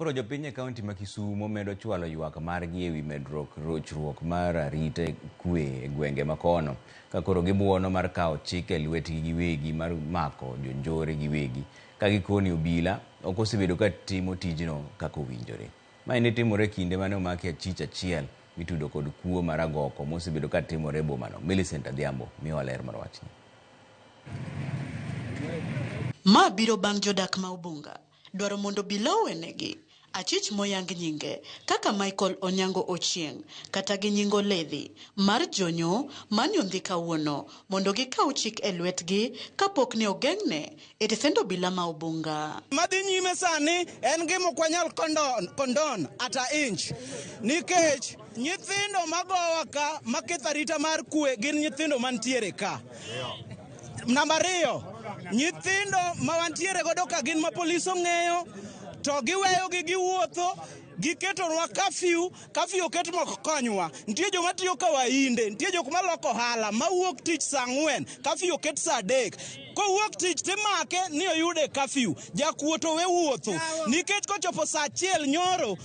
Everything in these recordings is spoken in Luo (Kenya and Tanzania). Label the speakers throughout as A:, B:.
A: Koro jopiny e kaunti ma Kisumo medo chwalo ywak margi ewi medruok rochruok mar arita kwe e gwenge ma kono ka koro gibuono mar kawo chik e lwetgi giwegi mar mako jonjore giwegi ka gikoni obila ok osebedo ka timo tijno kaka owinjore. Maendi timore e kinde mane omaki achich achiel mitudo kod kuo mar agoko mosebedo ka timore e bomano. Millicent Adhiambo miyowa ler mar wachni.
B: Ma biro bang' jodak ma Ubunga dwaro mondo obila owenegi achich moyang nyinge kaka Michael Onyango Ochieng kata gi nying Oledhi mar jonyo mane ondhi kawuono mondo gikaw chik e lwetgi kapok ne ogeng'ne e tesend obila ma Ubunga.
C: Madhi nyime sani en gima ok wanyal condone at a inch nikech nyithindo magowa ka maketho arita mar kwe gin nyithindo mantiere ka. Namba ariyo, nyithindo ma wantiere godo ka gin ma polis ong'eyo to giweyogi giwuotho giketonwa kafyu, kafyu oket mok konywa. Nitie joma tiyo ka wainde, nitie jok maloko ohala mawuok tich saa 4, kafyu oket saa 3. Kowuok tich timake ni oyude kafyu, jakuo to we wuotho nikech kochopo saa 1 nyoro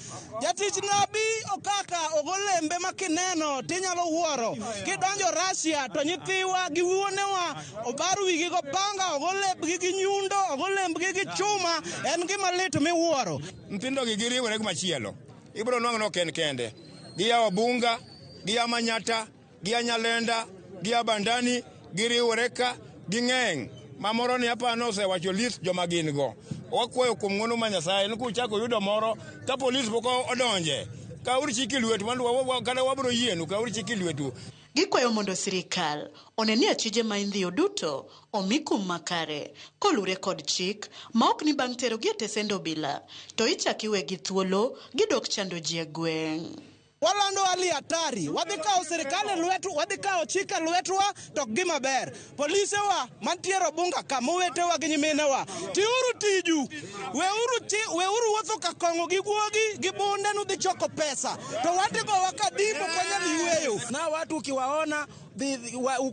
C: jatich nabi okaka ogo lembe ma kineno tinyalo wuoro. Kidonjo Russia to nyithiwa gi wuonewa obar wigi go panga, ogo lembgi gi nyundo, ogo lembgi gi chuma, en gima lit miwuoro.
D: Nyithindo gi giriwore gi machielo, ibiro nwang'o ni ok en kende. Gia Obunga, gia Manyata, gia Nyalenda, gia Bandani, giriwore ka ging'eng' ma moro ni apano osewacho list joma gin go. Wakwayo kuom ng'wono ma Nyasaye ni kuchako yudo moro ka polis pok odonje, kauru chik e lwetu, kata wabiro yienu, kauru chik e lwetu.
B: Gikwayo mondo sirikal one ni achije ma indhiyo duto omi kum makare kolure kod chik ma ok ni bang' terogi e tesend obila to ichak iwegi thuolo gidok chando ji e gweng'.
C: Walando hali hatari, wadhi kawo sirikal e lwetwa, wadhi kawo chik e lwetwa to ok gima ber. Polisewa mantiere Obunga ka, mowetewa gi nyiminewa, tiuru tiju, weuru, chi, weuru wuotho ka kong'o gi guogi gi bunde nudhi choko pesa to watigowa ka dimo ok wanyal yueyo.
E: Na watu ukiwaona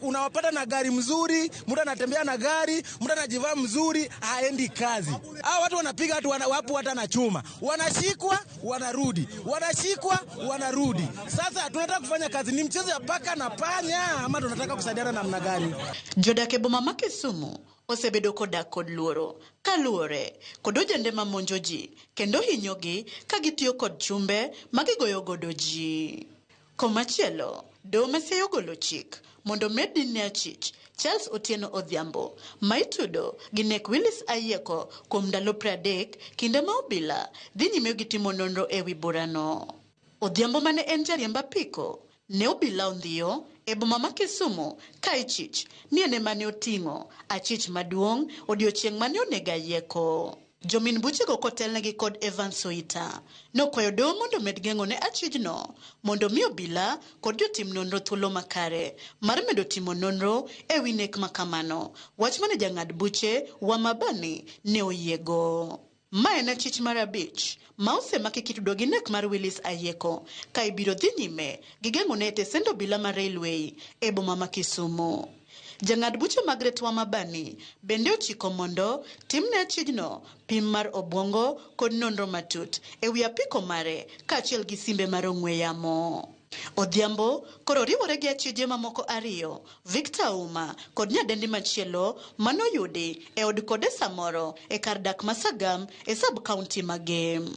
E: unawapata na gari mzuri, mtu anatembea na gari, mtu anajivaa mzuri, haendi kazi. Hao watu wanapiga watu wapo hata na chuma, wanashikwa wanarudi, wanashikwa wanarudi. Sasa tunataka kufanya kazi, ni mchezo ya paka na panya ama tunataka kusaidiana namna gani?
B: Jodak e boma ma Kisumu osebedo kodak kod luoro kaluwore kod ojende mamonjo ji kendo hinyogi ka gitiyo kod chumbe ma gigoyo godo ji. Komachielo, doho ma Siaya ogolo chik mondo omed din ne achich Charles Otieno Odhiambo ma itudo gi nek Willis Ayieko kuom ndalo 30 kinde ma obila dhi nyime gi timo nonro e wi burano. Odhiambo mane en jariemb apiko ne obila ondhiyo e boma ma Kisumu ka ichich ni en ema ne oting'o achich maduong' odiochieng' mane onego Ayieko. Jomin buchego kotelnegi kod Evans Oita nokwayo doho mondo omed geng'o ne achijno mondo mi obila kod jotim nonro thuolo makare mar medo timo nonro e wi nek makamano, wach mane jang'ad buche Wamabani ne oyiego. Ma en achich mar 5 ma osemaki kitudo gi nek mar Willis Ayieko ka ibiro dhi nyime gi geng'o ne e tesend obila ma Railway e boma ma Kisumu. Jang'ad buche Margaret Wamabani bende ochiko mondo timne achijno pim mar obwongo kod nonro matut e wi apiko mare kaachiel gi simbe mar ong'we yamo. Odhiambo koro riwore gi achije mamoko 2, Victor Auma kod nyadendi machielo manoyudi e od kode samoro e kar dak ma Sagam e sub county ma Gem.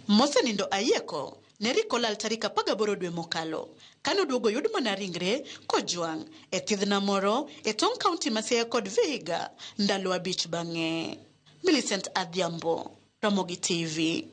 B: Mosenindo Ayieko ne rik olal tarik 18 dwe mokalo kane oduogo oyud mana ringre kojwang' e thidhna moro e tong' kaunti ma Siaya kod Vihiga ndalo 5 bang'e. Millicent Adhiambo, Ramogi TV.